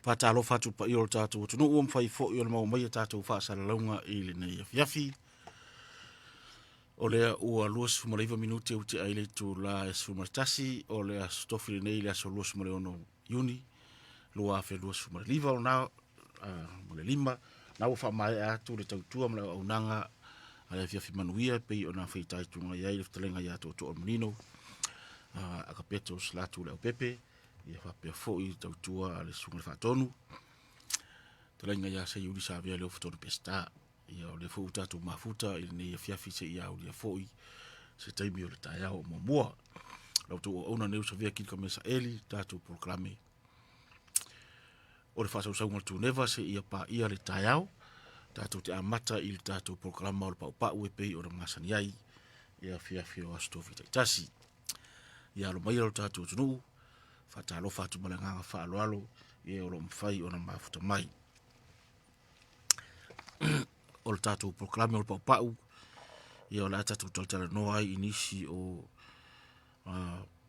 Faatalofa atu i le paia o le tatou atunuu ua mafai foi ona maua mai a tatou faasalalauga i lenei afiafi. O lea ua 29 minute ua tea ai le itula e 11 o le Aso Tofi lenei le aso 26 Iuni 2025. O lena ma le 5 na ua faamaea atu le tautua ma le auaunaga a le Afiafi Manuia e pei ona fitaituga i ai le fetalaiga ia Tootoo Manino Akapeto Selatu Leaupepe, ia faapea foi le tautua a le Susuga i le Faatonu, fetalaiga ia Seiuli Savea Leofo Peseta. Ia o lea foi ua tatou mafuta i lenei afiafi seia aulia foi se taimi o le taeao o muamua. La outou auauna nei ua savea Kilika Mesaeli tatou polokalame o le faasausauga o le tuneva seia paia le taeao. Tatou te amata i le tatou polokalama o le paupau e pei ona masani ai i afiafi o Aso Tofi taitasi. Ia alo maia lo tatou atunuu, faatalofa atu ma le agaga faaaloalo i e o lo o mafai ona mafuta mai. O le tatou polokalame o le paupau, ia o le a tatou talatalanoa ai i nisi o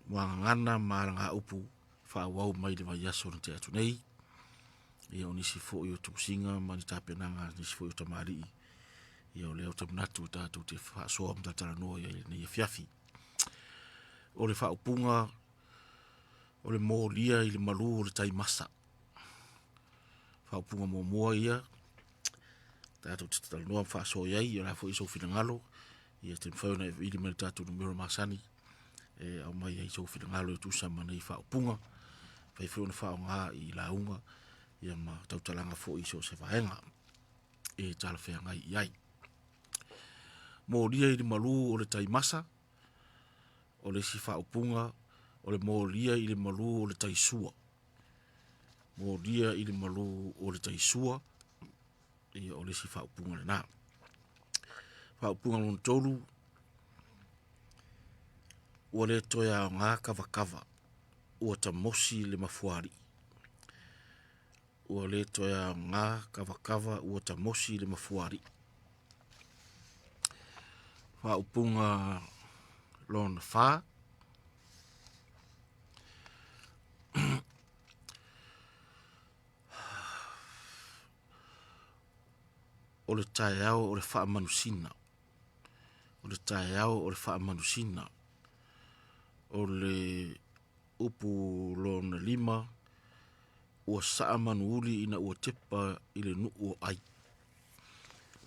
muagagana ma alagaupu faaauau mai le vaiaso na tea atu nei. Ia o nisi foi o tusiga ma ni tapenaga a nisi foi o tamalii, ia o lea ou te manatu tatou te faasoa ma talatalanoa i ai i lenei afiafi. O le faaupuga o le molia i le malu o le tai masa. Faaupuga muamua ia tatou te talanoa ma faasoa i ai, ia o le a foi sou finagalo, ia e te mafai ona e vili mai i le tatou numera masani e aumai ai sou finagalo e tusa ma nei faaupuga. E mafai foi ona faaaoga i lauga ia ma tautalaga foi i so o se vaega e talafeagai i ai. Molia i le malu o le tai masa, o le isi faaupuga o le molia i le malu o le tai sua. Molia i le malu o le tai sua, ia o le isi faaupuga lena. Faaupuga lona tolu, ua le toe aoga kavakava, ua ta mosi le mafuaalii. Ua le toe aoga kavakava ua ta mosi le mafuaalii. Faaupuga lona fa, o le taeao o le faamanusina. O le taeao o le faamanusina. O le upu lona lima, ua saa manuuli ina ua tepa i le nuu o Ai.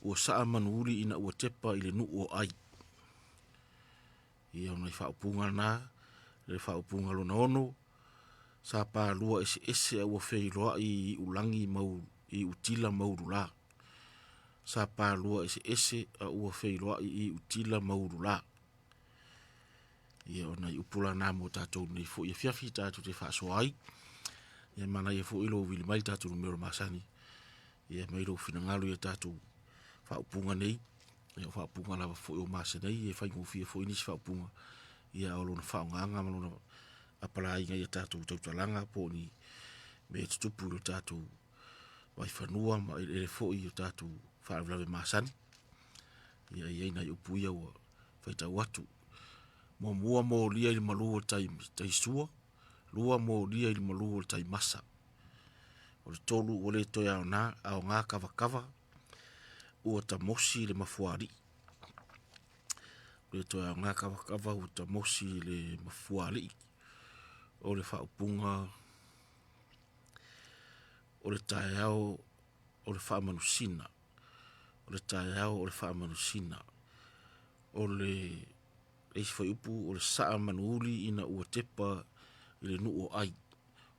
Ua saa manuuli ina ua tepa i le nuu o Ai. Ia o nai faaupuga na, le faaupuga lona 6, sa palua eseese ae ua feiloai i iulagi i iutila ma ulula. Sa palua eseese a ua feiloai i iutila ma ulula. Ia o nai upu la na mo tatou i lenei foi afiafi tatou te faasoa ai. Ia manaia foi lou vili mai i le tatou numera masani e aumai lou finagalo i a tatou faaupuga nei, o faaupuga lava foi ua masani ai, e faigofie foi nisi faaupuga, a o lona faaaogaina ma lona apalaiina i a tatou tautalaga po o ni mea e tutupu i lo tatou vaifanua ma eleele foi i tatou faalavelave masani. Ia e i ai nai upu ia ua faitau atu. Muamua, molia i le malu o le tai sua, lua molia i le malu o le tai masa. O le tolu ua le toe aoga kavakava, ua ta mosi le mafuaalii. Ua le toe aoga kavakava ua ta mosi le mafuaalii. O le faaupuga o le taeao o le faamanusina. O le taeao o le faamanusina. O le isi fuaiupu, o le saa manuuli ina ua tepa i le nuu o Ai.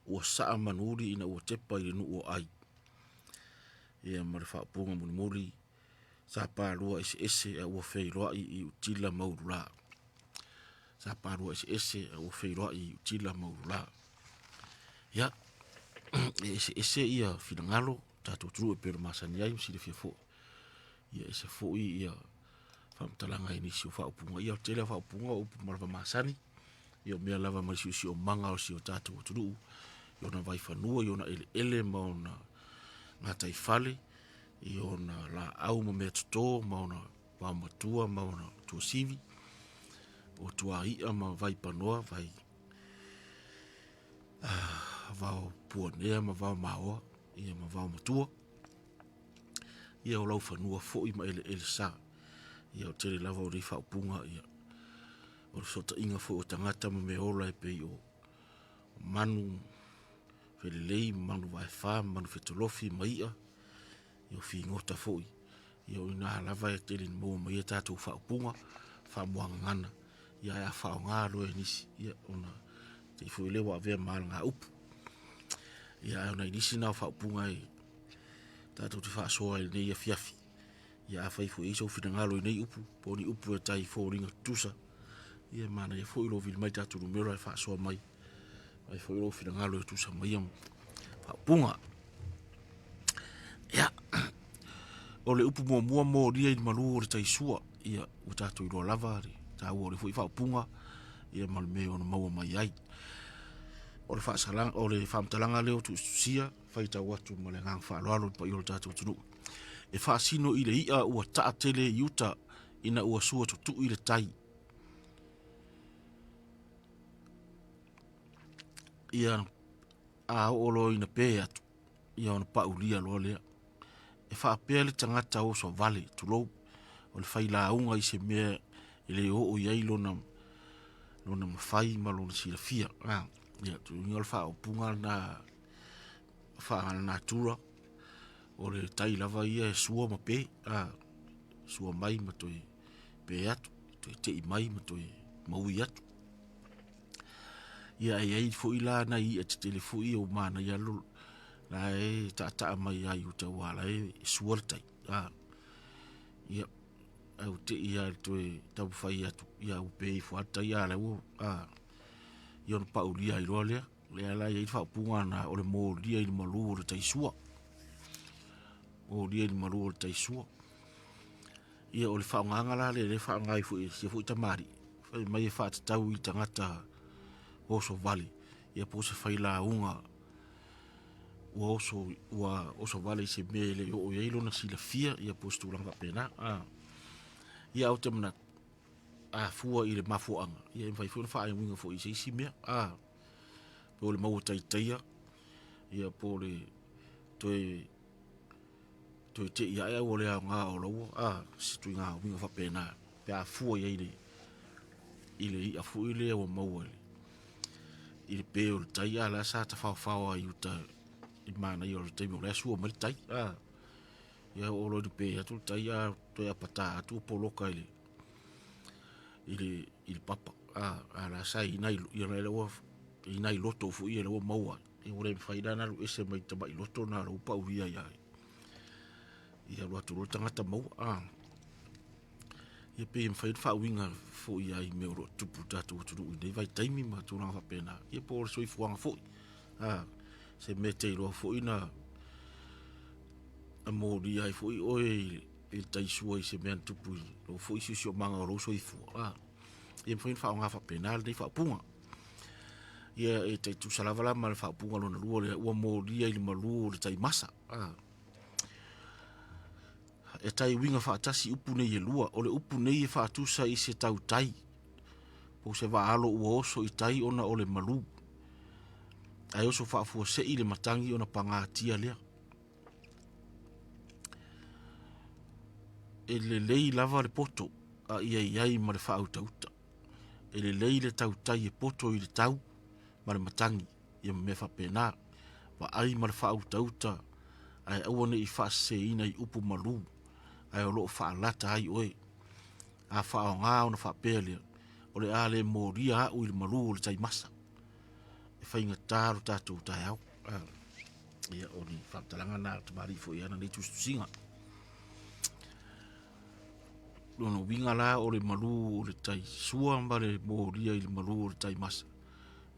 Ua saa manuuli ina ua tepa i le nuu o Ai. Ia ma le faaupuga mulimuli, sa palua eseese ae ua feiloai i Utila ma Ulula. Sa palua eseese ae ua feiloai i Utila ma Ulula. Ia, e eseese finagalo o le tatou atunuu e pei ona masani ai ma silafia foi. Ia e ese foi faamatalaga i nisi o faaupuga. Ia o le tele lava o faaupuga o upu lava masani, ia o mea lava mai le siosiomaga o si o tatou atunuu i ona vaifanua, i ona eleele ma ona gataifale, i ona laau ma meatoto ma ona vaomatua ma ona tuasivi, o tuai'a ma vaipanoa. Vao puanea ma vao maoa, ia ma vao matua. Ia o laufanua foi ma eleele sa. Ia o le tele lava o nei faaupuga ia, o le fesootaiga foi o tagata ma meaola e pei o manu felelei ma manuvaefa ma manufetolofi ma i'a, ia o figota foi. Ia o ina lava e tele ina maua mai ai tatou faaupuga faamuagagana, ia ae a faaaoga loa e nisi, ia ona te i foi lea ua avea ma alagaupu. Ia ae o nai nisi na o faaupuga e tatou te faasoa ai i lenei afiafi. Ia afai foi e i ai sou finagalo i nei upu po o ni upu e tai foliga tutusa, ia e manaia foi lou vili mai i le tatou numera e faasoa mai ai foi lou finagalo e tusa ma ia faaupuga. Ia, o le upu muamua molia i le malu o le tai sua. Ia, ua tatou iloa lava le taua o lea foi faaupuga, ia ma le mea e ono maua mai ai. O le faasalaga, o le faamatalaga lea ua tuusitusia, faitau atu ma le agaga faaaloalo i le paia o le tatou atunuu. E faasino i le i'a ua ta'a tele i uta ina ua sua tutu'i le tai. Ia, a oo loa ina pe atu, ia ona paulia loa lea. E faapea le tagata oso vale, tulou, o le failauga i se mea e le oo i ai lona mafai ma lona silafia. Ia, o le faaupuga lena faale-natura, o le tai lava ia e sua ma pe, sua mai ma toe pe atu, toe tei mai ma toe maui atu. Ia e i ai foi la nai i'a tetele foi ia ua manaia lava la e taataa mai lava i uta aua o la e sua le tai, ia, ae ua te i lava i le toe taumafai atu, a ua pe ifo lava le tai a o la e ua, a, ia ona paulia ai loa lea. O lea la e i ai le faaupuga lena o le molia i le malu o le tai sua, molia i le malu o le tai sua. Ia o le faaaogaina la lea o lea e faaaoga ai foi e isi foi tamalii, fai mai e faatatau i tagata oso vale, ia po o se failauga ua oso vale i se mea e le i oo i ai lona silafia po o se tulaga faapena. Ia ae ou te manatu, a fua i le mafuaaga, ia e mafai foi ona faauiga foi i se isi mea, po o le maua taitaia, ia po o le toe te i ae a ua le aoga o la ua, se ituaiga uiga faapena pe a fua i ai i le i'a foi lea ua maua i le pe o le tai a o la e sa tafaofao lava i uta i le manaia o le taimi o la e sua mai le tai. Ia oo loa ina pe atu le tai ae toe apata atu ua poloka i le papa, a o la e sa i ai nai loto foi ia o lea ua maua ai, ua le mafai la ona alu ese mai tamai loto na o lea ua paulia ai lava. Ia alu atu loa le tagata maua. Ia pei e mafai ona faauiga foi lava i mea o lo o tutupu i le tatou atunuu i lenei vaitaimi ma tulaga faapena, ia po o le soifuaga foi. Se mea e te iloa foi na molia ai foi oe i le tai sua i se mea na tupu i lou foi siosiomaga o lou soifua, ia e mafai ona faaaoga faapena lenei faaupuga. Ia e tai tutusa lava la ma le faaupuga lona lua lea, ua molia i le malu o le tai masa. E tai uiga faatasi upu nei e lua. O le upu nei e faatusa i se tautai po o se vaa alo ua oso i tai ona o le malu, ae oso faafuasei le matagi ona pagatia lea. E lelei lava le poto a ia i ai ma le faautauta. E lelei le tautai e poto i le tau ma le matagi, ia ma mea faapena. Vaai ma le faautauta ae aua ne i faaseseina i upu malu ae o lo o faalata ai oe. A faaaoga ona faapea lea, o le a le molia au i le malu o le tai masa. E faigata lo tatou taeao. Ia, o le faamatalaga lena a le tamalii foi e ana nei tusitusiga. Lona uiga la o le malu o le tai sua ma le molia i le malu o le tai masa,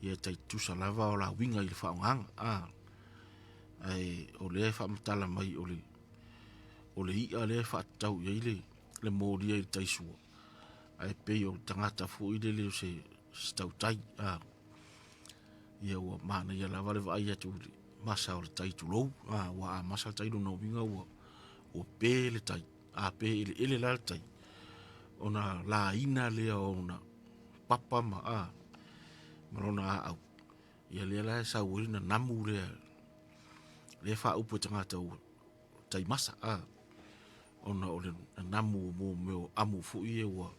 ia e tai tutusa lava o la uiga i le faaaogaina. Ae o lea e faamatala mai o le i'a lea e faatatau i ai le molia i le tai sua, ae pei o le tagata foi lele o se tautai. Ia ua manaia lava le vaai atu i le masa o le tai tulou, aua a masa le tai lona uiga ua pe le tai. A pe eleele la le tai, ona laina lea o ona papa ma lona aau. Ia lea la e sau ai le nanamu lea, lea e faaupu e tagata ua tai masa a, ona o le nanamu mo mea o amu foi ia ua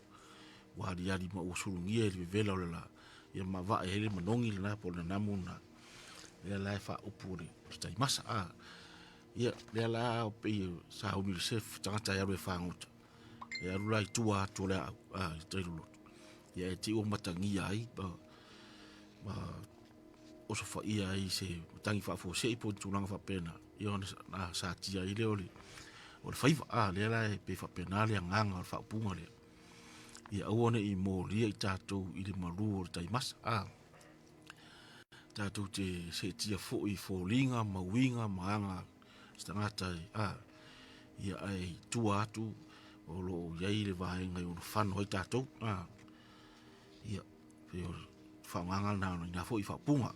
aliali ma ua sulugia i le vevela o le la, ia ma vae ai le manogi lena po o le nanamu lena, lea la e faaupu o le tai masa. Ia, lea la pei e sauni se tagata e alu e fagota, e alu la i tua atu o le aau i tai loloto, ae te i ua matagia ai ma osofaia ai i se matagi faafuasei po o ni tulaga faapena, ia ona satia ai lea o le faiva. Lea la e pei e faapena le agaga o le faaupuga lea, ia aua ne i molia i tatou i le malu o le tai masa. Tatou te seetia foi i foliga ma uiga ma aga o se tagata ia ae i tua atu o lo o i ai le vaega e ono fano ai tatou. Ia, pei o le faaaogaina lena o lena foi faaupuga.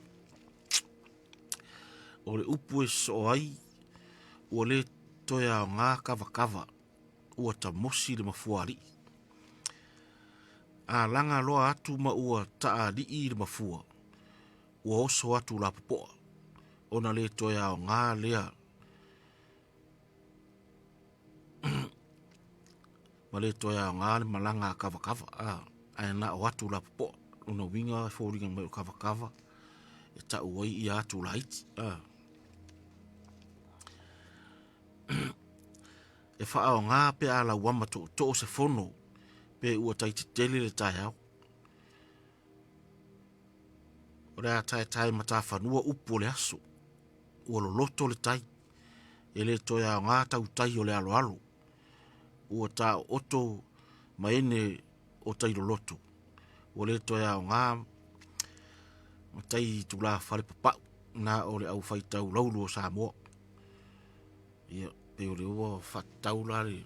O le upu e sosoo ai, ua le toe aoga kavakava, ua tamosi le mafuaalii. A laga loa atu ma ua taalii le mafua, ua oso atu lapopoa ona le toe aoga lea ma le toe aoga le malaga a kavakava ae na o atu lapopoa. O lona uiga e foliga mai o kavakava e tau ai atu laiti. E faaaoga pe a lauama tootoo se fono pe ua tai tetele le taeao. O le a taetae matafanua upu o le aso, ua loloto le tai, e le toe aoga tautai o le aloalo, ua taooto manene o tai loloto, ua le toe aoga tai tulafale papau na o le au faitau laulu o Samoa. Ia, pei o lea ua faatatau la le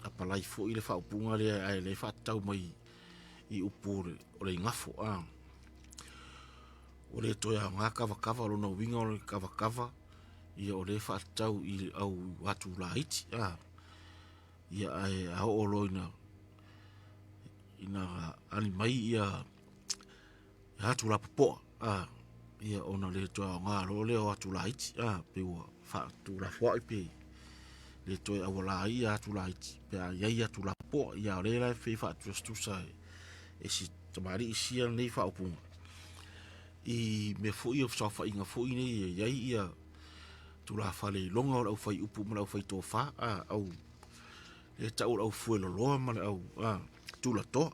apalai foi le faaupuga lea ae o lea e faatatau mai i upu o le igafo. Ua le toe aoga kavakava, o lona uiga o le kavakava ia o lea e faatatau i le au atu laiti. Ia ae a oo loa ina ali mai ia atu lapopoa, ia ona le toe aoga loa lea o atu laiti, pei ua faatuulafoai pe le toe auala ai ia atu laiti pe a i ai atu lapopoa. Ia a o lea la e pei e faatusatusa e si tamalii sia lenei faaupuga i mea foi o fesaofaiga foi nei e i ai ia tulafale iloga o le aufaiupu ma le aufaitofa, au lea e tau o le aufueloloa ma le au tulatoa.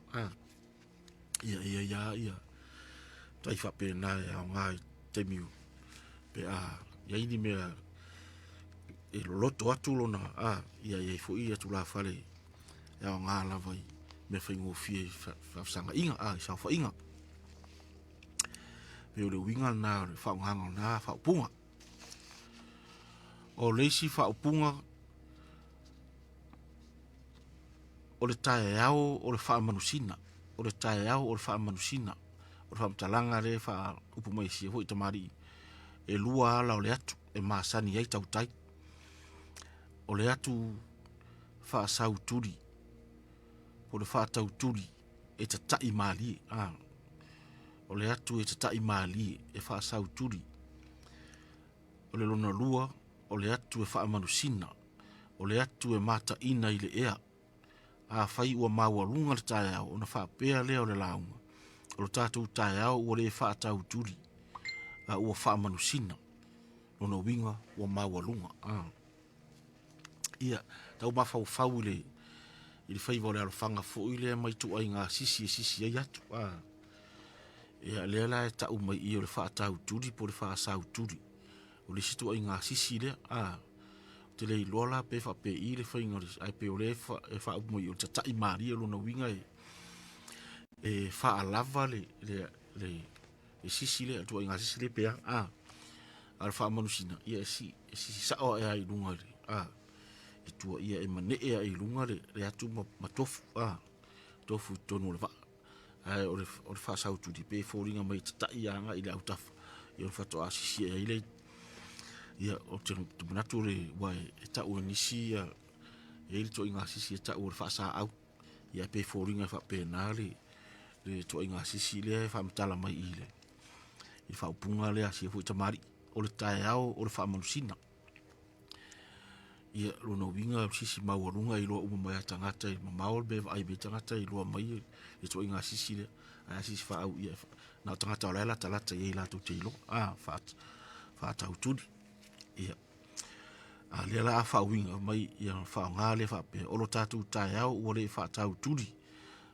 Ia e i ai lava ia tai faapena e aoga i taimi pe a i ai ni mea e loloto atu lona ia e i ai foi ia tulafale e aoga lava i mea faigofie i faafesagaiga i saofaiga. Pei o le uiga lena o le faaaogaina o lena faaupuga. O le isi faaupuga, o le taeao o le faamanusina, o le taeao o le faamanusina. O le faamatalaga lea e faaupu mai e sia foi tamalii, e lua ala o le atu e masani ai tautai. O le atu faasautuli po o le faatautuli e tatai malie. O le atu e tatai malie e faasautuli. O le lona lua, o le atu e faamanusina, o le atu e mataina i le ea. Afai ua maualuga le taeao, ona faapea lea o le lauga, o le tatou taeao ua le faatautuli, a ua faamanusina. Lona uiga ua maualuga. Ia, tau mafaufau i le faiva o le alofaga foi lea ma ituaiga sisi e sisi ai atu. Ia lea la e tau mai i i o le faatautuli po o le faasautuli. O le isi ituaiga sisi lea. Ou te le iloa la pe faapei le faiga o le ae pei o lea e faaupu mai i i o le tatai malie. O lona uiga e faalava le sisi lea, le ituaiga sisi lea pe a. A o le faamanusina, ia e sisi sao ae lava i luga i tua ia e manee ae i luga le atu ma tofu, tofu i totonu o le vaa. Ae o le faasautuli, pei e foliga mai e tatai agai i le autafa ona faatoa sisi ae ai lea. Ia, ou te manatu aua e tau e nisi e i ai le ituaiga sisi e tau o le faasaau, ae pei e foliga e faapena le ituaiga sisi lea e faamatala mai i i I le faaupuga lea a sia foi tamalii, o le taeao o le faamanusina. Ia, lona uiga o sisi maualuga e iloa uma mai lava e tagata e mamao le mea e vaai mai ai tagata e iloa mai le ituaiga sisi lea. Ae a sisi faauu, ia na o tagata o la e latalata i ai latou te iloa, a, faatautuli. Ia, a o lea o le a faauiga mai ia faaaoga lea faapea, o lo tatou taeao ua le faatautuli,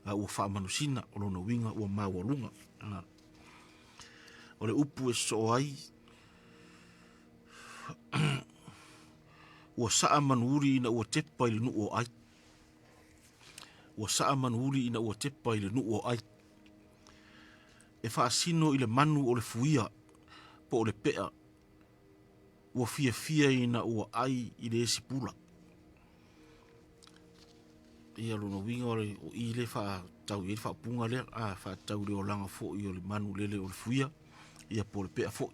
a ua faamanusina. O lona uiga ua maualuga. O le upu e sosoo ai, ua saa manuuli ina ua tepa i le nuu o Ai. Ua saa manuuli ina ua tepa i le nuu o Ai. E faasino i le manu o le fuia po o le pea ua fiafia ina ua ai i le esi pula. Ia lona uiga o i lea e faatatau i ai le faaupuga lea, a faatatau i le olaga foi o le manulele o le fuia ia po o le pea foi.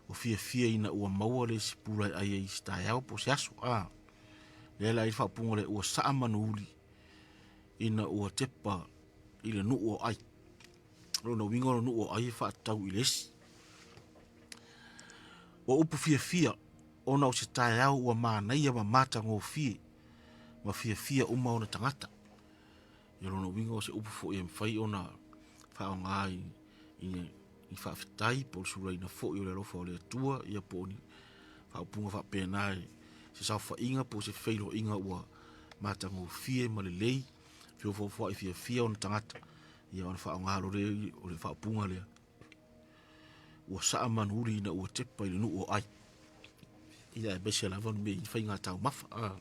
Ua fiafia ina ua maua le isi pula e ai ai i se taeao po o se aso. A, lea la e i ai le faaupuga lea, ua saa manuuli ina ua tepa i le nuu o Ai. O lona uiga o le nuu o Ai e faatatau i le esi. Ua upu fiafia ona o se taeao ua manaia ma matagofie ma fiafia uma ona tagata. Ia o lona uiga o se upu foi e mafai ona faaaoga i, i, i faafetai po o le sulaina foi o le alofa o le Atua, ia po o ni faaupuga faapena i se saofaiga po o se feiloaiga ua matagofie ma lelei, feofoofoai fiafia ona tagata, ia ona faaaoga loa lea o le faaupuga lea, ua saa manuuli ina ua tepa i le nuu o Ai. Ia aemaise lava le mea i faiga taumafa. A.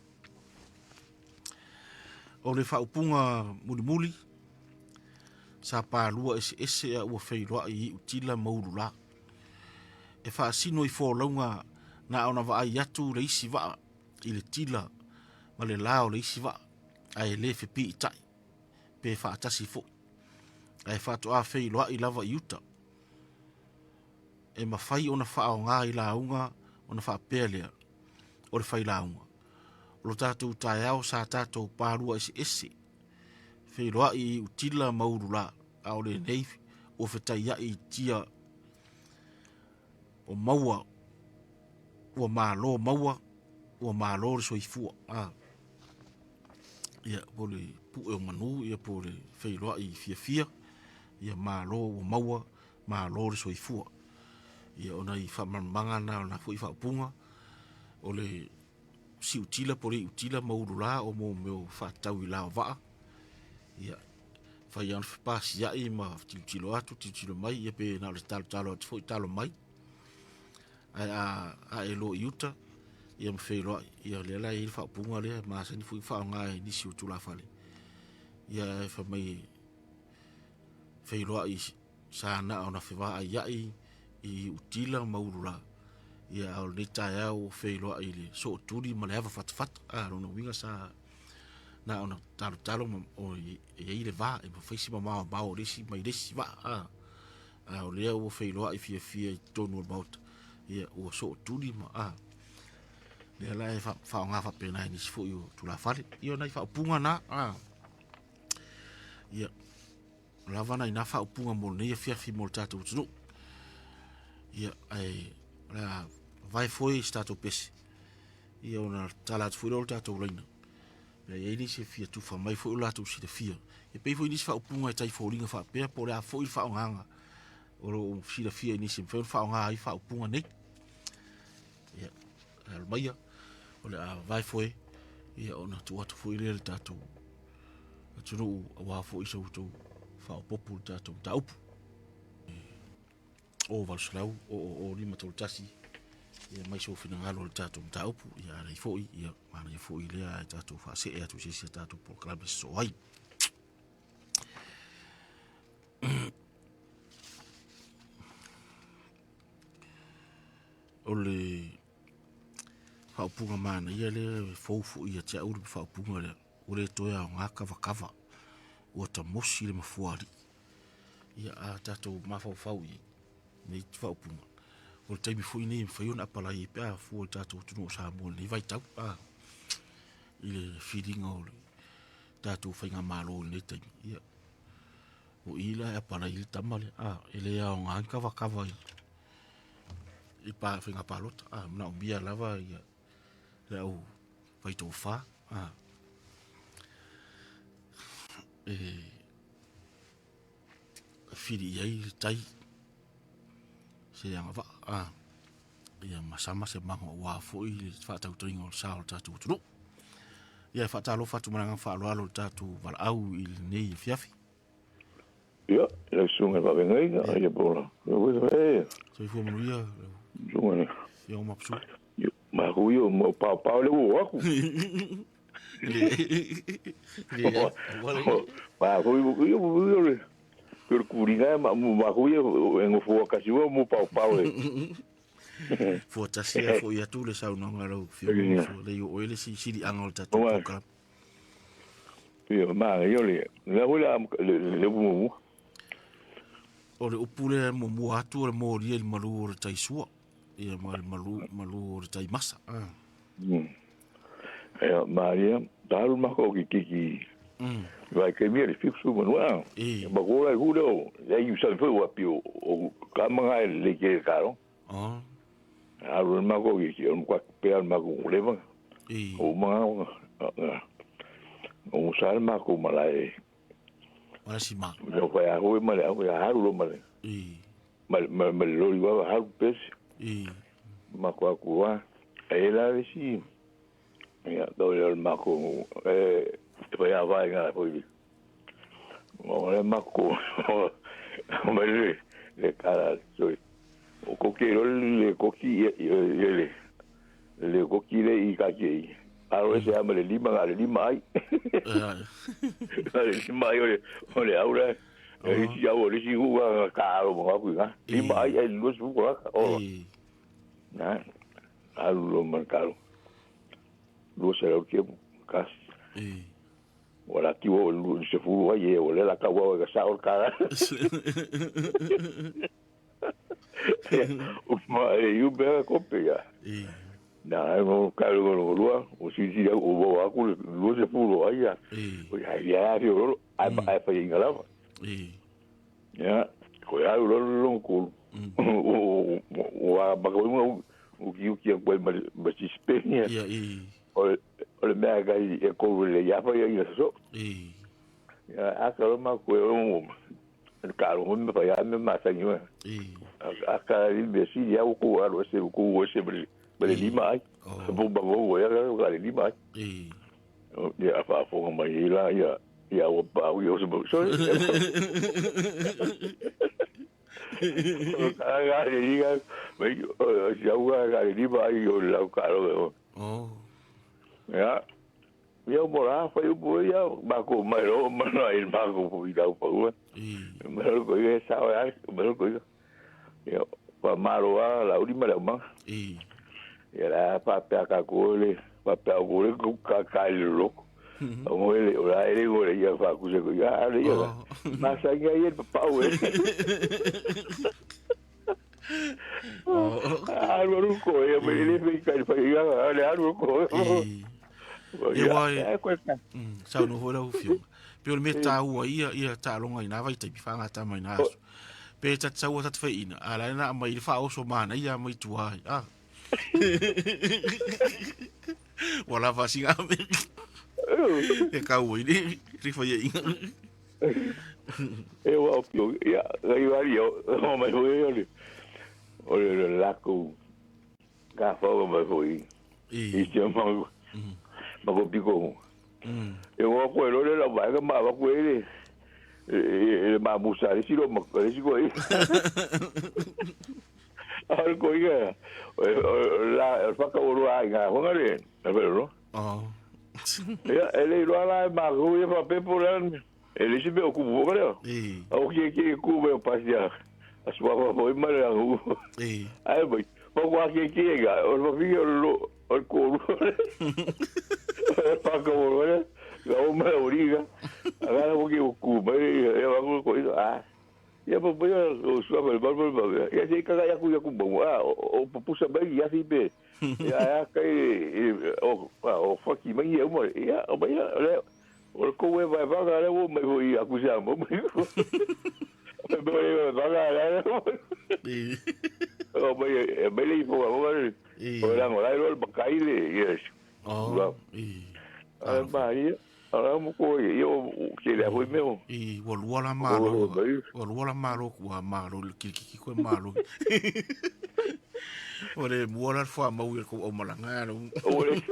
O le faaupuga mulimuli, sa palua eseese a ua feiloai i Iutila ma Ulula. E faasino i folauga na ona vaai atu le isi vaa i le tila ma le la o le isi vaa, ae le fepiitai pe faatasi foi, ae faatoa feiloai lava i uta. E mafai ona faaaoga i lauga ona faapea lea, o le failauga, o lo tatou taeao sa tatou palua eseese, feiloai i Utila ma Ulula, a o lenei ua fetaiai i tia o maua, ua malo maua, ua malo le soifua. A, ia, po o le pue o manu ia po o le feiloai fiafia, ia malo ua maua, malo le soifua. Ia o nai faamalamalamaga na o na foi faaupuga, o le siutila po o le iutila ma ulula o mo mea o faatatau i la o vaa. Ia, fai lava ona fepasiai ma tilotilo atu tilotilo mai, ia pe na o le talotalo atu foi talo mai. Ae a ae loa i uta, ia ma feiloai, ia lea la e i ai le faaupuga lea e masani foi ona faaaoga e nisi o tulafale, ia ae fai mai feiloai sa na ona fevaaiai i Utila ma Ulula, ia a o lenei taeao ua feiloai i le sootuli ma le ava fatafata. A, lona uiga sa na ona talotalo ma o e i ai le va e mafai si mamaomao o le isi mai le isi vaa. A, a o lea ua feiloai fiafia i totonu o le Maota, ia ua sootuli ma a lea la e faaaoga faapena e nisi foi o tulafale. Ia o nai faaupuga na, a ia lava nai na faaupuga mo lenei afiafi mo le tatou atunuu. Ia, ae o le a vae foi se tatou pese, ia ona tala atu foi lea o le tatou laina. Pe i ai nisi e fia tufa mai foi o latou silafia. E pei foi nisi faaupuga e tai foliga faapea po o le a foi le faaaogaga o lo o silafia e nisi e mafai ona faaaoga ai faaupuga nei. Ia, alo maia, o le a vae foe, ia ona tuu atu foi lea i le tatou atunuu aua foi so outou faaopoopo i le tatou mataupu. O 800 o o 531 ia mai sou finagalo i le tatou mataupu ia alai foi ia manaia foi lea ae tatou faasee atu i se isi a tatou polokalame sosoo ai. O le faaupuga manaia lea e fou foi ia te au le faaupuga lea, ua le toe aoga kavakava, ua ta mosi le mafuaalii. Ia a tatou mafaufau i ai i nei faaupuga, o le taimi foi nei e mafai ona apalai ai pe a fua i le tatou atunuu o Samoa i lenei vaitau a, i le filiga o le tatou faigamalo i lenei taimi. Ia, O i la e apalai le tama lea, a, e le aoga ni kavakava i i pa faiga palota, a, manaomia lava ia le au faitofa, a. E fili i ai le tai se agavaa, a, ia ma sama se mago aua foi le faatautaiga o le sa o le tatou atunuu. Ia e faatalofa atu ma le agaga faaaloalo i le tatou valaau i lenei afiafi. Ia, lau susuga i le faafeagaiga, ia po o la. Soifua manuia, lau Susuga i le Afioga Mapusu. Maku ia, mo paopao le ua aku. Le, le, Maku ia, ia, ia, le le kuliga ma maku ia, e ngofua kasi ua mo paopao e. Fuatasi a fo'i atu le saunoaga a lau Afioga Mapusu, le i oo ai le siliaga o le tatou program. Ia, ma ia le, le hui la le upu muamua. O le upu lea e muamua atu o le molia i le malu o le tai sua, ia ma le malu, malu o le tai masa. Ah. Ia, Maria, talu mako ki kiki. Vai ke mia le fixu manua. E. Ma ko la hu leo, le yu sa fu wa pi o ka manga le ke ka ro. Oh. Alu mako ki ki o kwa pe al mako leva. E. O manga o sa mako malai. Wala si ma. O fa ya hu male o ya haru lo male. E. Mal mal mal lo wa haru pes. E. Mako aku wa. E la le si. Ia, tau le mako e fa ya vai nga foi. O le mako. O le le kara so. O ko ke ro le ko ki e le le ko ki le i ka ke. Aro se ama le lima nga le lima ai. Le lima ai o le aura. E si au le si hu ga ka aro mo ku ga. Lima ai ai lu su ko la. O. Na. Aru lo man karo. Lu se lo ke kas. E. Wala ki o lu se fu ai e o le la ka wa ga sa o ka. O ma e yu be ko pe ya. E. Na e mo ka lo lo lo o si si o bo a ku lu se fu lo ai ya. E. O ya ya fi lo ai ai fa inga la. E. Ya ko ya lo lo ko. O o a ba ko mo o ki o ki ko ma ma si spenia. Ia e. O le mea ka i e ko le ya fa ya so. E. Ya a ka lo ma ko o ka lo mo fa ya me ma sa ni wa. E. A ka i me si ya ko a lo se ko o se bri bri lima ai. Oh. Bo ba bo ya ka le lima ai. E. Ya fa fo ma i la ya ya o pa o yo se bo so. Ka ga le ga me ya u ga le lima ai o la ka lo. Oh. Ya. Ia mo la fa yo bo ya ma ko ma ro ma na il ma ko fu ida pa u. E. Ma ro ko ye sa ya ma ro ko ya pa ma ro a la uri ma la ma. E. Ia la pa pa ka ko le pa pa ko le ko ka ka le lo. O mo le o la ele go le ia fa ku se ko ya le ia. Ma sa ia ye pa pa we. Oh. A ro ro ko ia me le fe ka fa ia le a ro ko. E. Ia wai- ko ka. Sau no foi lau fioga. Pe o le mea tāua ia, ia taaloga i nā vaitaipi whangata mai nā aso. Pe tata saua tata whai ina. A la na mai le whaoso mana ia mai tua ai. Ah. Wala whasinga me. E kau i le riwha ia inga. E wa pio ia ngai wari o o mai foi o le o le la ko ka fa o mai foi. E. I te ma ma ko piko. E wa ko lo le la ba ka ma ba ko ele. E ma musa le silo ma le si ko e. Al ko ia. La fa ka o ro ai ga ho ngare. Na pero no. Oh. Ia ele ro ala ma ko ia fa pepo la. Ele si be o ku bo ka. E. O ke ke ku be o pasia. A sua fa foi ma le u. E. Ai bai. Pa ko ke ke ga o fa fi o lo o ko. Pa ko o le. Ga o ma o riga. Agora o que o ku ba e va ko ko ah. Ia pa pa o sua fa ba ba ba. Ia se ka ya ku ya ku ba. Ah o pusa ba ia fi be. Ia ya kai o o fa ki mai ia mo. Ia o ba ia le O le kou e vaevaga lea ua mai foi i aku Samoa mai. E mai le vaevaga lea. O mai e mai le ifo o le o le lango lai lo le makai le yes. Oh, i. Ai ma ia. Ala mo ko ia o ke le hoi meo. I ua lua la malo. Ua lua la malo ua malo le kiki ko malo. O le mua la fua mau i ko o malanga lo. O le.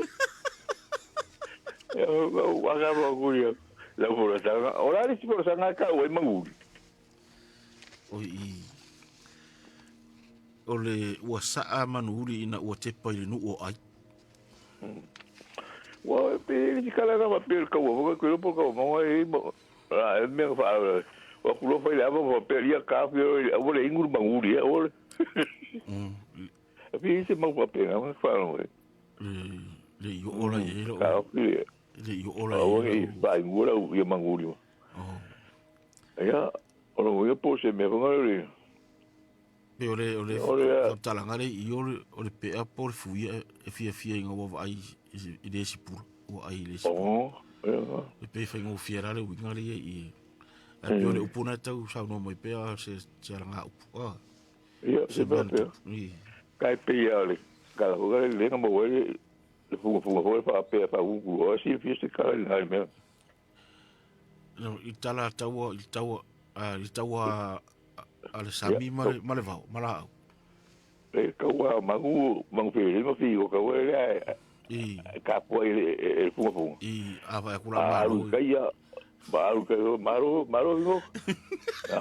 Ia o aga mo ku ia. La fora sanga. O la le si fora sanga ka o e manguri. O i. O le ua saa manuri ina ua tepa i le nuu o ai. Ua pe le kala na pe le kaua foka ko po ka mo e mo la e me fa wa ku lo fa ile ava fa pe ia ka fi o le ingu manguri e o le. Pe se mo fa pe na fa no e. Le i o la e lo. Ka fi le i o la e. O e fa ingu la ia manguri. Oh. Ia o lo ia po se me fa le. Pe o le o le talanga le i o le pe a po le fuia e fia fia inga ua ai i le sipura ua ai le sipura. Oh, E pe whai ngō fia rale uinga le i. E pe o le upuna tau sau no mai pe a se se alanga upu. Ah. Ia se pe pe. Kai pe ia le kala ho le lenga mo le le funga funga ho fa pe fa u o si fi se kala le nai me. No i tala taua i taua i taua a le sami ma le vau ma la au. E kaua mangu mangu fe le ma fi o kaua le i ka po e funga funga. I a vai kula malo. Kai ia maru kai maro maro ngo.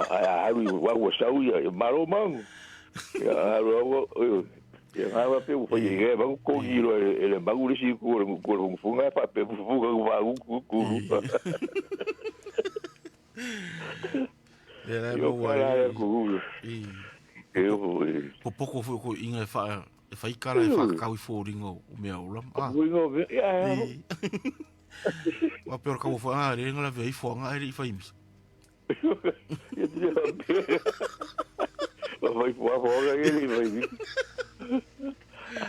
A aru wa wa sau ia maro mangu. Ya aru o ia ngā pe u fai e mangu ko gi ro e le mangu le si ku le ku funga pa pe funga ku wa ku ku. E la mo wa ku. I e o po poko foi ko inga e fa e fai kala e fa kau i fōringa o mea ola. Ah. Inga ia. Wa pe ka fo a re ngala ve i fo nga i fa imi. Ia te wa fai fo fo nga i fa imi.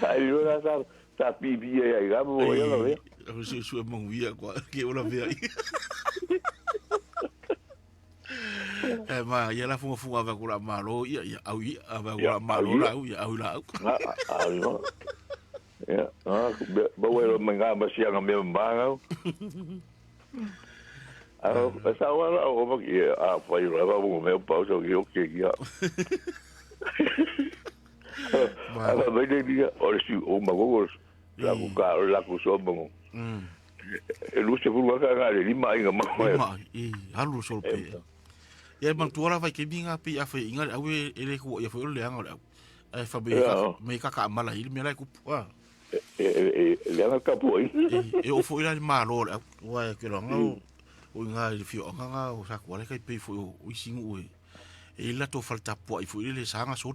Ai ora sa sa pi pi ia i ga mo ia la ve. O se su e mangu ia kwa ke ola ve ai. E ma ia la funga funga va kula malo ia ia au ia va kula malo la au ia au la au. Ah ah. Ya, ah ba wa ro manga ma sia nga me ma. Ah, sa wa la o ma ki a fa i ra ba mo me pa so ki o ke ia. Ah ba le dia o si o ma go la ku ka la ku so mo. E lu se fu ka ga le lima inga ma. Lima i halu so pe. Ia man tuara vai ke minga pe a fe inga au e le ku ia foi le anga le au. Ai fa me ka me ka ka mala i me la ku ah. E le anga ka po i. E o foi la malo le au. Wa ke lo ngau o inga i fio anga o sa ku ale kai pe foi o isingu e. E la to falta po i foi le sanga so.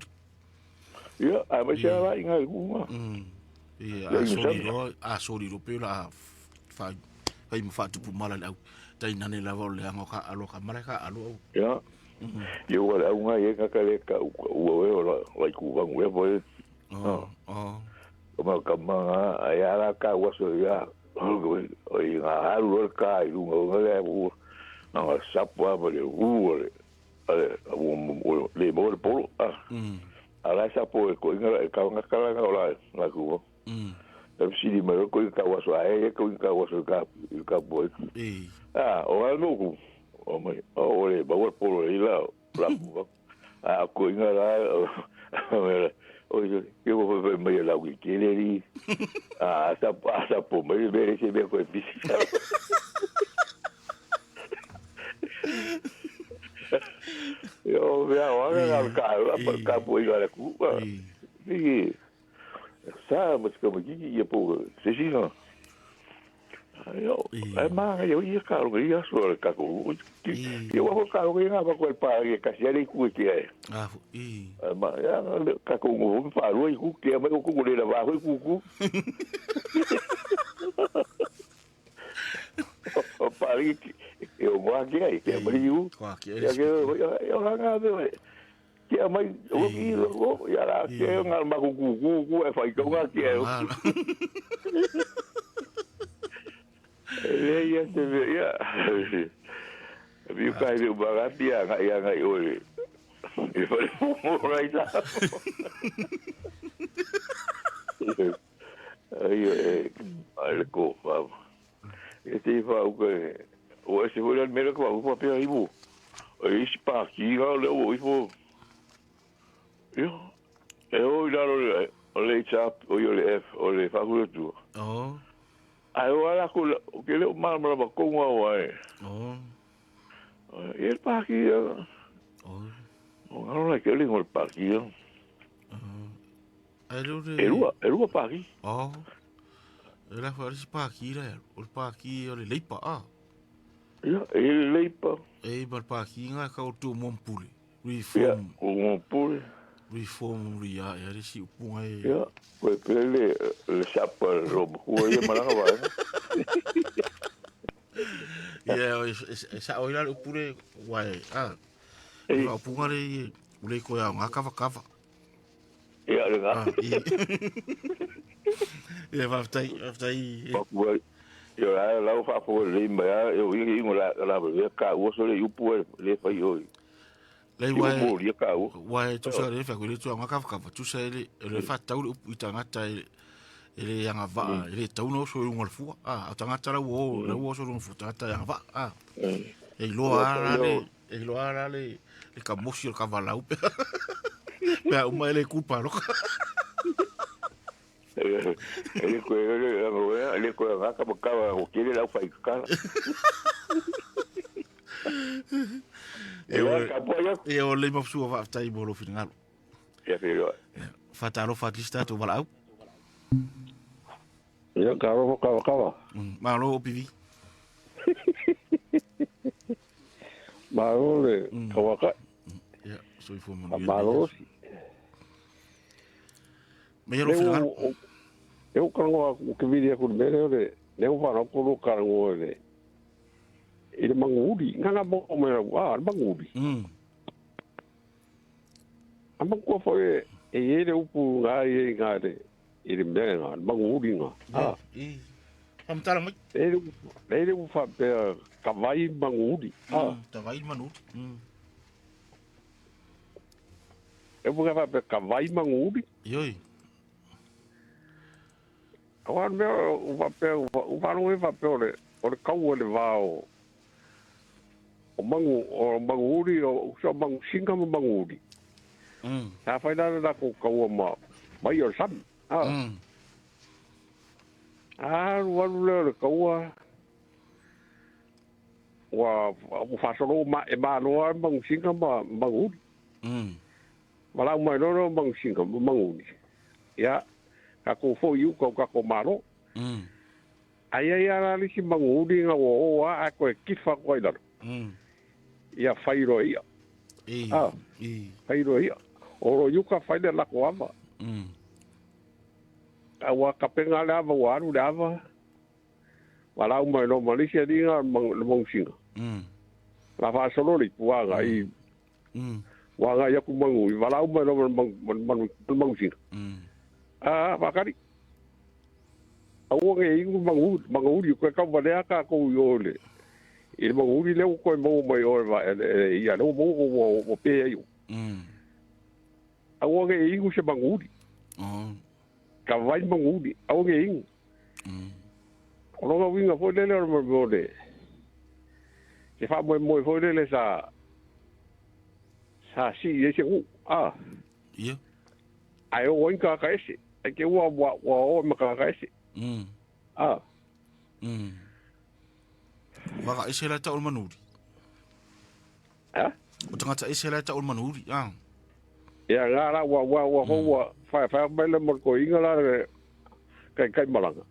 Ia a ma sia la inga ku ma. E a sori ro pe la fa fa ma fa tupu mala le au. Tai nane lava o le anga ka alo ka mala ka alo au. Ia. Ia wa au nga ye ka ka le ka ua we o la ku vangu e po. Oh oh. O ma ka ma ai ala ka wa so ia. O i nga aru o ka i lunga o le u. Nga sapo a le u le. Ale o le mo le polo. Ah. Ala sapo e ko inga ka nga ka nga o la la ku. E si di me ko ka wa so ai ko ka wa so ka ka po. Ah, o al no ku. O mai o le ba wa polo i la la ku. Ah, ko inga la o ke wo fe me la ku ke le ri. Ah, sa sa po me be se be ko pisi. Yo vea wa ga ka ka po i la ku. I sa mas como que ia po se si no. Yo, e ma yo ia ka ro ia so ka ko. Yo wa ka ro ia ba ko pa ia ka se le ku ke e. Ah, i. Ma ya ka ko ngo pa ro i ku ke ma ko ko le la va ku ku. O pa ri eu mo ke ai ke ma ri u. Ke Ya ke yo nga ve. Ke mai o ki lo ya la ke nga ma ku ku ku e fa i ka nga ke. Le ia te mea, ia. Miu kai le umagapi a ngai a ngai oe. I whare mo rai tā. Ai e ai le ko fa. E te fa u ke o e se hore mera ko u pa pe ibu. E isi pa ki ga le o ifo. Ia. E o i lalo le o le chap o i o le F o le fa ku tu. Oh. Ai o ala ko ke le o mala mala ko ngā o ai. Oh. E pa ki ia. Oh. O ngaro lai ke le ngol pa ki ia. Ai le E rua pa ki. Oh. E la fa si pa ki la. O pa ki o le leipa a. Ia, e le leipa. E ma pa ki nga ka o tu mompule. Ia, Reform, o ngōpule. reform ri a e ari si upunga e. Ia, koe pele le sapa lo hua ia malanga vai. Ia, e sa o ila le upure wai a. E, O upunga le i le ko ia ngā kava kava. ia le ngā. Ah, i. Ia, whaftai, whaftai. Pakua, ia la lau whaapo le mai a, e o ingi ingo la la le ka ua so le upu e le whai oi. Lei I wai, mo ria ka ua. wai tusa le wha koe le tua ngā kava kava. Tusa e le, le whatau le upu i tangata e e le anga vaa, e le tauna oso i unga le fua. Ah, a tangata lau o, lau oso i unga le fua, tangata i anga vaa. Ah, e iloa ara le, e iloa ara le, le kamosi o le kavalau pea. Pea uma e le kupa loka. E le koe le le le koe ngā kapa kawa o kere lau whai kakala. E E o, la ka pua ia. e o le mafsua whaftai mo lo whingalo. Ia whiroa. Whataro whatista tō wala au. Ia ka roho kawa kawa. Malo o pivi. Malo le kawaka. Ia, so i A malo si. Me ia lo Le whingalo. o e o karangoa o ke viri aku le mere o le le o whanau koro karangoa le i le manguri. Nganga mo mera a le manguri. A mangua fo e e e le upu ngā i ngā le i le mea ngā le manguri ngā. A I. Whamtara mai. le le le upu whapea ka vai manguri. A Ta vai manu. e upu ka whapea ka vai manguri. Ioi. O an mea o whapea o whanau e whapea o le kaua le vāo o mangu o manguri o so mangu singa ma manguri. Sa whai nā nā ko kaua ma mai o sami. A a waru leo le kaua ua o whasoro ma e mānoa mangu singa ma manguri. Malau mai roro mangu singa ma manguri. Ia ka ko fo iu kau ka ko maro. Ai ai ara lisi manguri ngā o o a a koe kifa koe laro. Ia whairo ia. I. Ah. I. Whairo ia. Oro iuka whai le lako ava. A ua kapenga le ava, ua aru le ava. Walau mai no Malaysia ni ngā le mangusinga. La whaasolo le puanga i wanga i aku mangu. I walau mai no mangusinga. A whakari. A ua nge ingu mangu, manguri koe kau walea ka kou i ole. I le manguri leo koe mau mai oe va ia leo mau o o pe ai. A ua nge ingu se manguri. Oh. Ka vai manguri. A ua nge ingu. O longa winga foi lele o mo mo le. Se fa mo mo foi lele sa sa si e se u. A Ia. ai o inka ka ese. Ai ke ua ua ua o ma ka ese. A Waka ese lai ta o manuri. ha? O tangata ese lai ta o manuri. Ah. Ia ngā rā ua ua ua ua whai whai mai le mo ko inga la kai kai malanga.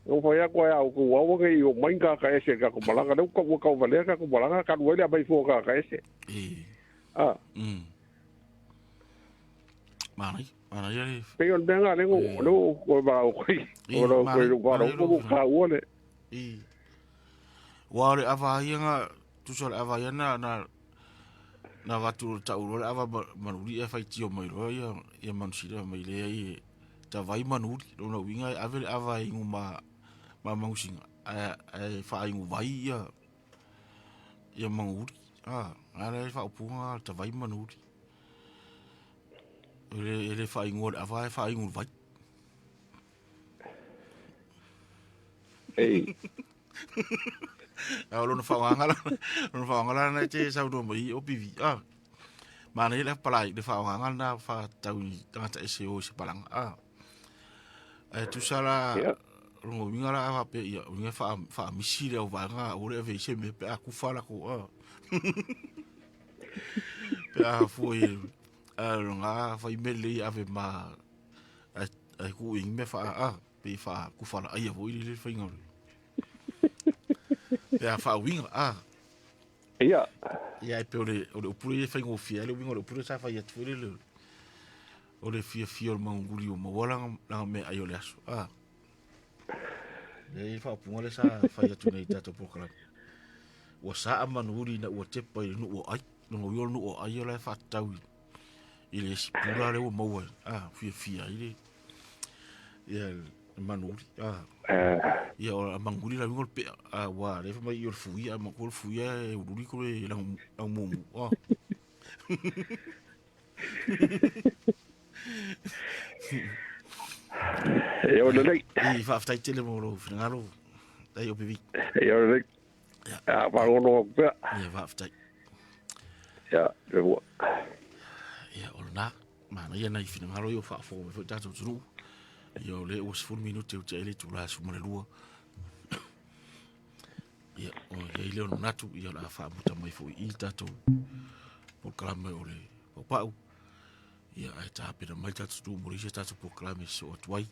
O whai ako ai au ko ua ngai o mai ka ka ese ka ko malanga le ka ua ka valea ka ko malanga ka ruele mai fo ka ka ese. E. A Manai. Manai ia. pe on benga le ngo le ko ba o ko o ro ko ro ko ro ko ka ua le. I. Wa le ava ia nga tusa le ava ia na na na watu ta uro le ava manuri e whai tio mai roa ia ia manusira mai le i ta vai manuri lo na winga ave le ava i nguma Ma mangusinga ae faaigu vai ia ia manuuli a ala e faaupuga le tavai manuuli e le faaigoa le ava e faaigu le vai. Ei. A o lona faaaogaga la lona faaaogaga la na e te saunoa mai o PV a manaia le palai le faaaogaga lena faatatau i tagata ese o i se palaga a ae tusa la lona uiga la a faapea ia uiga faamisi le auvaega aua le ave i se mea pe a kufa lakou a pe a fua i a lona fai mea lelei ave ma ae tuu i mea faa a pe faa kufalaia foi le faiga o le pe a faauiga a Ia. Ia e pe o le upu lea e faigofie ai le uiga o le upu lea sa fai atu foi lele o le fiafia o le maguguli ua maua lana meaai o le aso a lea i faaupuga lea sa fai atu nei i tatou polokalame ua saa manuli ina ua tepa i le nuu o ai lona uiga o le nuu o ai o la e faatatau i le isi pula lea ua maua a fiafia ai le ia le manuli a ia o manuli la uiga o le pea a ua lea fai mai o le fuia ma ko le fuia e ululi ko le langu mumu a E o lelei. I faafetai tele mo lou finagalo ai o PV. E o lelei. Ia. A faalogo atu pea. Ia faafetai. Ia, le ua. Ia o lena manaia nai finagalo ia o faafofoga mai foi tatou atunuu. Ia o lea ua 10 minute ua tea ai le itula e 12. Ia o i ai lea o le manatu ia o le a faamuta mai foi i le tatou polokalame o le paupau. Ia ae tapena mai le tatou atunuu mo le isi a tatou polokalame e sosoo atu ai.